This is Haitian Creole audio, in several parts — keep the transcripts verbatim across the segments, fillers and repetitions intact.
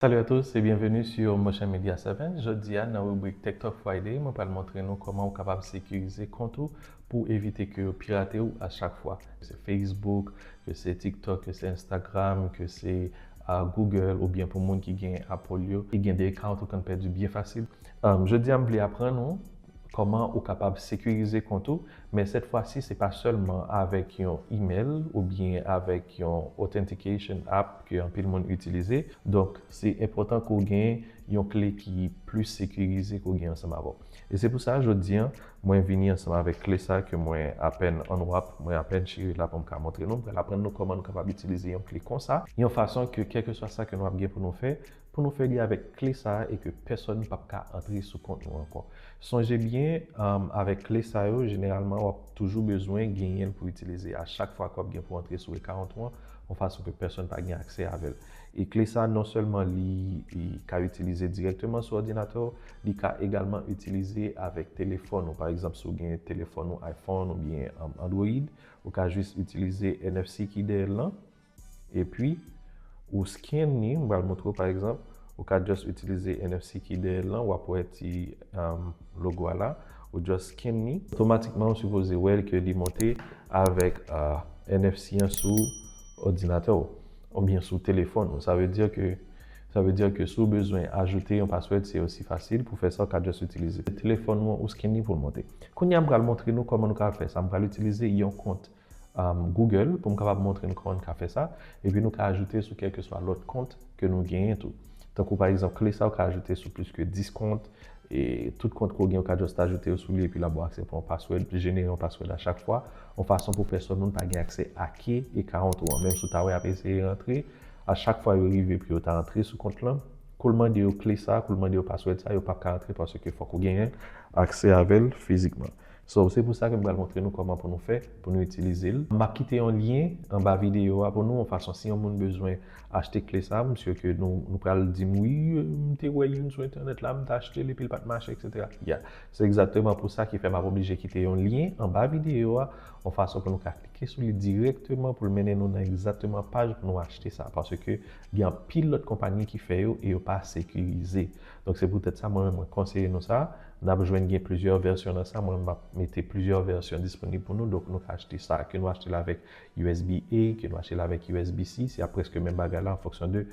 Salut à tous et bienvenue sur Motion Media seven. Jodi a nan ribrik Tech Talk Friday, mwen pral montre nou kòman ou kapab sekirize kont ou pou evite ke yo pirate w a chak fwa. Se Facebook, ke se TikTok, ke se Instagram, ke se uh, Google oubyen pou moun ki gen Apple yo, ki gen de account ou konn pèdi byen fasil. Um, jodi a m vle aprann ou kòman ou kapab sekirize kont ou, men sèt fwa si se pa sèlman avèk yon email oubyen avèk yon authentication app ke anpil moun itilize. Donk, se enpòtan ke w gen yon kle ki plis sekirize ke w gen ansanm avè w. E se pou sa, jodi a, mwen vini ansanm avèk kle sa ke mwen apèn unwrap, mwen apèn chire la pou m ka montre nou. Mwen pral aprann nou kòman nou kapab itilize yon kle konsa, yon fason ke kèlkeswa sa ke nou ap gen pou nou fè, pou nou fè li avèk kle sa a e ke pèsonn p ap ka antre sou kont nou ankò. Sonje byen, um, avèk kle sa yo, jeneralman, w ap toujou bezwen genyen l pou itilize a chak fwa ke w ap gen pou antre sou account ou an, yon fason ke pèsonn pa gen aksè avè l. E kle sa a, non sèlman li, li ka itilize dirèkteman sou òdinatè w, li ka egalman itilize avèk telefòn ou. Pa egzanp, si w gen telefòn ou iPhone oubyen um, Android, ou ka jis itilize N F C ki dèyè l lan. Epi, ou scan li, m pral montre w pa egzanp, ou ka just itilize N F C ki dèyè l lan, w ap wè ti um, logo a la, ou just scan li. Otomatikman, ou sipoze wè ke li monte avèk uh, N F C an sou òdinatè w, oubyen sou telefòn ou. Sa vle di ke Sa vle di ke si w bezwen ajoute yon password, se osi fasil pou fè sa, w ka just itilize telefòn ou an, ou scan li pou l monte. Kounye a, m pral montre nou kòman nou ka fè sa. M pral itilize yon kont um, Google pou m kapab montre nou kòman nou ka fè sa. Epi nou ka ajoute sou kèlkeswa lòt kont ke nou genyen tou. Tankou pa egzanp, kle sa ou ka ajoute sou plis ke dis kont. E tout kont ke w gen, ou ka just ajoute yo sou li epi l ap ba w aksè pou yon password, jenere yon password a chak fwa, yon fason pou pèsonn moun pa gen aksè ake account ou an. Menm si w ta wè y ap eseye rantre, a chak fwa yo rive pou yo ta antre sou kont lan, kou l mande yo kle sa, kou l mande yo password sa, yo p ap ka antre paske fòk ou genyen aksè avè l fizikman. So, se pou sa ke m pral montre nou kòman pou nou fè, pou nou itilize l. M ap kite yon lyen anba videyo a pou nou, yon fason si yon moun bezwen achte kle sa, m si ke nou, nou pral di m, wi, m te wè youn sou entènèt la, m te achte l epi l pa t mache, etsetera. Yeah. Se egzakteman pou sa ki fè m ap oblije kite yon lyen anba videyo a, yon fason pou nou ka klike sou li dirèkteman pou l mennen nou nan egzakteman paj pou nou achte sa. Paske gen anpil lòt konpayi ki fè yo e yo pa sekirize. Donk, se poutèt sa, mwen menm, mwen konseye nou sa. N ap jwenn gen plizyè vèsyon nan sa. Mwen, m ap mete plizyè vèsyon disponib pou nou. Donk, nou ka achte sa, ke nou achte l avèk U S B A, ke nou achte l avèk U S B C, se ap prèske menm bagay la an fonksyon de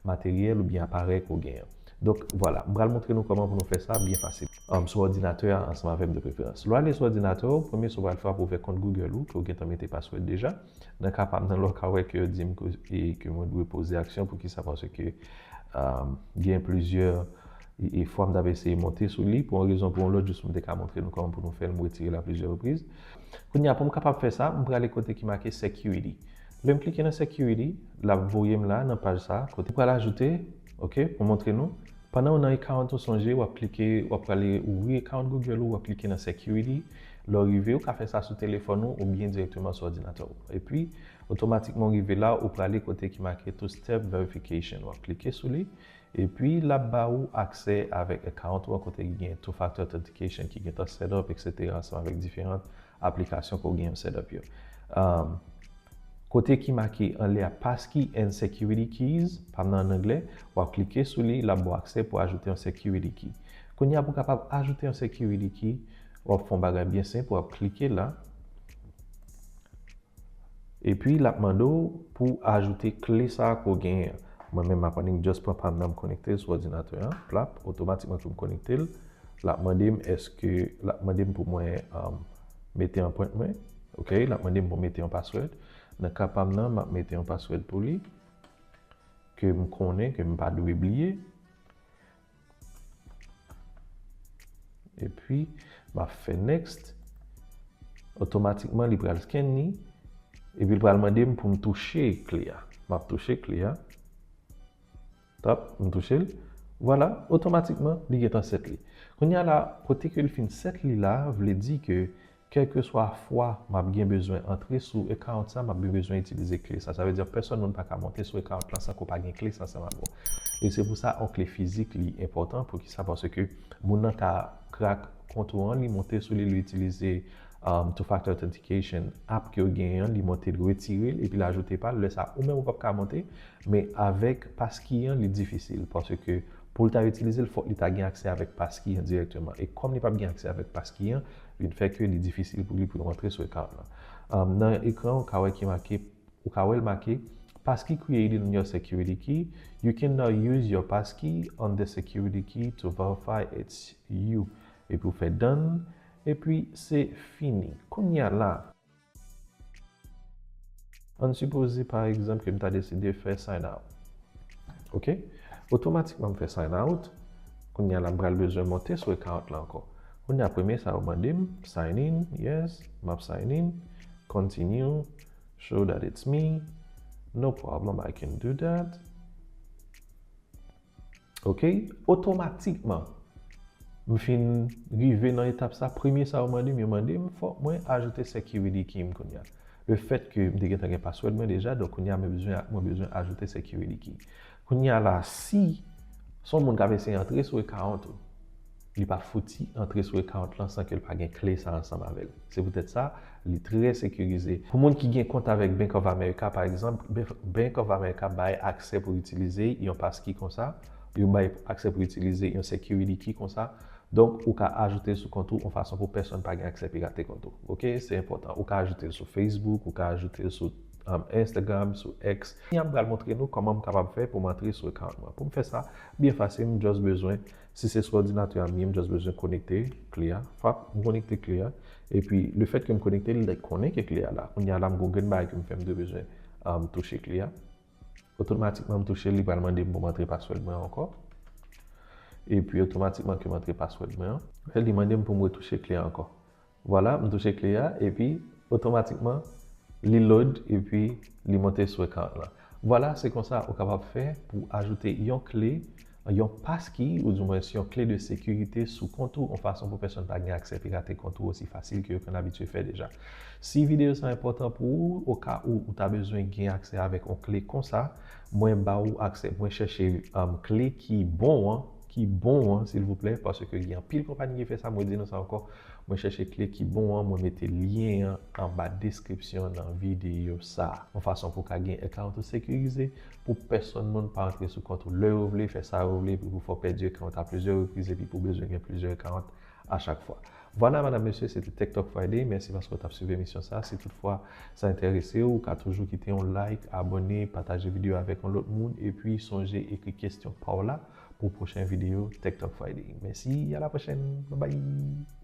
materyèl oubyen aparèy ke w genyen. Donk, vwala, m pral montre nou kòman pou nou fè sa byen fasil. Um, sou òdinatè a, ansanm avè m de preferans. Lè w ale sou òdinatè w, premye sa w pral fè, w ap ouvè kont Google ou, ke w gentan mete password deja. Nan ka pa m nan, lè w ka wè ke yo di m ke, e, ke mwen dwe poze aksyon, poukisa? Paske um, gen plizyè e, e fwa m t ap eseye monte sou li, pou yon rezon, pou yon lòt, jis pou m te ka montre nou kòman pou nou fè l, m retire l a plizyè repriz. Kounye a, pou m kapab fè sa, m prale kote ki make Security. Lè m klike nan Security, l ap voye m la, nan paj sa, kote m pral ajoute, ok, pou montre nou. Pandan w nan account ou, sonje, w ap klike, w ap prale ouvri account Google ou, w ap klike nan Security. Lè w rive, ou ka fè sa sou telefòn ou oubyen dirèkteman sou òdinatè w. Epi, otomatikman w rive la, ou prale kote ki make Two Step Verification. W ap klike sou li. Epi, l ap ba ou aksè avèk account ou an kote ki gen two factor authentication ki gentan set up, etsetera, ansanm avèk diferan aplikasyon ke w gen yo set up yo. Um, kote ki make anlè a Passkey and Security Keys, pa m nan an anglè, w ap klike sou li, l ap ba w aksè pou ajoute yon security key. Kounye a, pou w kapab ajoute yon security key, w ap fè yon bagay byen senp, w ap klike la. Epi, l ap mande w pou w ajoute kle sa a ke w genyen an. Mwen menm, m ap annik just pran pa m nan, m konekte l sou òdinatè an. Plap, otomatikman ke m konekte l, l ap mande m èske, l ap mande m pou mwen um, mete anprent mwen. Ok, l ap mande m pou m mete yon password. Nan ka pa m nan, m ap mete yon password pou li, ke m konnen, ke m pa dwe bliye. Epi, m ap fè next. Otomatikman, li pral scan li. Epi, li pral mande m pou m touche kle a. M ap touche kle a. Tap, m touche l. Vwala, otomatikman, li gentan set li. Kounye a la, kote ke l fin set li la, vle di ke kèlkeswa fwa m ap gen bezwen antre sou account sa, m ap gen bezwen itilize kle sa. Sa vle di pèsonn moun pa ka monte sou account lan san ke w pa gen kle sa ansanm avè w. E se pou sa, yon kle fizik, li enpòtan. Poukisa? Paske moun nan ka crack kont ou an, li monte sou li, li itilize um, two factor authentication app ke w genyen an, li monte l, retire l, epi l ajoute pa l. Lè sa, ou menm ou p ap ka monte, men avèk passkey an, li difisil, paske pou l ta itilize l, fòk li ta gen aksè avèk passkey an dirèkteman. E kòm li p ap gen aksè avèk passkey an, vin fè ke li difisil pou li pou l rantre sou account lan. Um, nan ekran, ou ka wè ki make, ou ka wè l make, "Passkey created on your security key. You can now use your passkey on the security key to verify it's you." Epi ou fè done, epi se fini. Kounye a la, ann sipoze, pa egzanp, ke m ta deside fè sign out. Ok? Otomatikman, m fè sign out. Kounye a la, m pral bezwen monte sou account la ankò. Kounye a, premye sa yo mande m, sign in, yes, m ap sign in, continue, show that it's me, no problem, I can do that. Ok? Otomatikman, m fin rive nan etap sa, premye sa yo mande m, yo mande m, fòk mwen ajoute security key m kounye a. Le fèt ke m te gentan gen password mwen deja, donk kounye a mwen bezwen, mwen bezwen ajoute security key. Kounye a la, si se yon moun k ap eseye antre sou account ou, li pa fouti antre sou account lan san ke l pa gen kle sa ansanm avè l. Se poutèt sa, li trè sekirize. Pou moun ki gen kont avèk Bank of America, pa egzanp, Bank of America bay aksè pou itilize yon passkey konsa, yo bay aksè pou itilize yon security key konsa. Donk, ou ka ajoute l sou kont ou yon fason pou pèsonn pa gen aksè pirate kont ou. Ok? Se enpòtan. Ou ka ajoute l sou Facebook, ou ka ajoute l sou um, Instagram, sou X. Kounye a m pral montre nou kòman m kapab fè pou m antre sou account mwen. Pou m fè sa, byen fasil, m just bezwen, si se sou òdinatè a m ye, m just bezwen konekte kle a. Fap, m konekte kle a. Epi, le fèt ke m konekte l, li konnen ke kle a la. Kounye a la, m gon grenn bagay ke m fè, m dwe bezwen um, touche kle a. Otomatikman, m touche l, li pral mande m pou m antre password mwen ankò. Epi, otomatikman ke m antre password mwen an, li mande m pou m retouche kle a ankò. Vwala, m touche kle a, epi otomatikman, li load, epi li monte sou account lan. Vwala, se konsa ou kapab fè pou ajoute yon kle, yon passkey, oudimwens yon kle de sekirite sou kont ou, yon fason pou pèsonn pa gen aksè pirate kont ou osi fasil ke yo konn abitye fè deja. Si videyo sa enpòtan pou ou, oka ou, ou ta bezwen gen aksè avèk yon kle konsa, mwen ba ou aksè, mwen chèche um, kle ki bon an, ki bon an, silvouplè, paske gen anpil konpayi ki fè sa, mwen di nou sa ankò, mwen chèche kle ki bon an, mwen mete lyen an anba deskripsyon nan videyo sa. Yon fason pou w ka gen account ou sekirize, pou pèsonn moun pa antre sou kont ou lè yo vle, fè sa yo vle, epi pou fè w pèdi account a plizyè repriz, epi pou w bezwen gen plizyè account a chak fwa. Vwala, madam, mesye, se te Tech Talk Friday. Mèsi paske w t ap swiv emisyon sa. Si toutfwa sa enterese w, ou ka toujou kite yon like, abòne, pataje videyo avèk yon lòt moun, epi sonje ekri kesyon pa w la pou pwochen videyo Tech Talk Friday. Mèsi, a la pwochèn. Bye bye.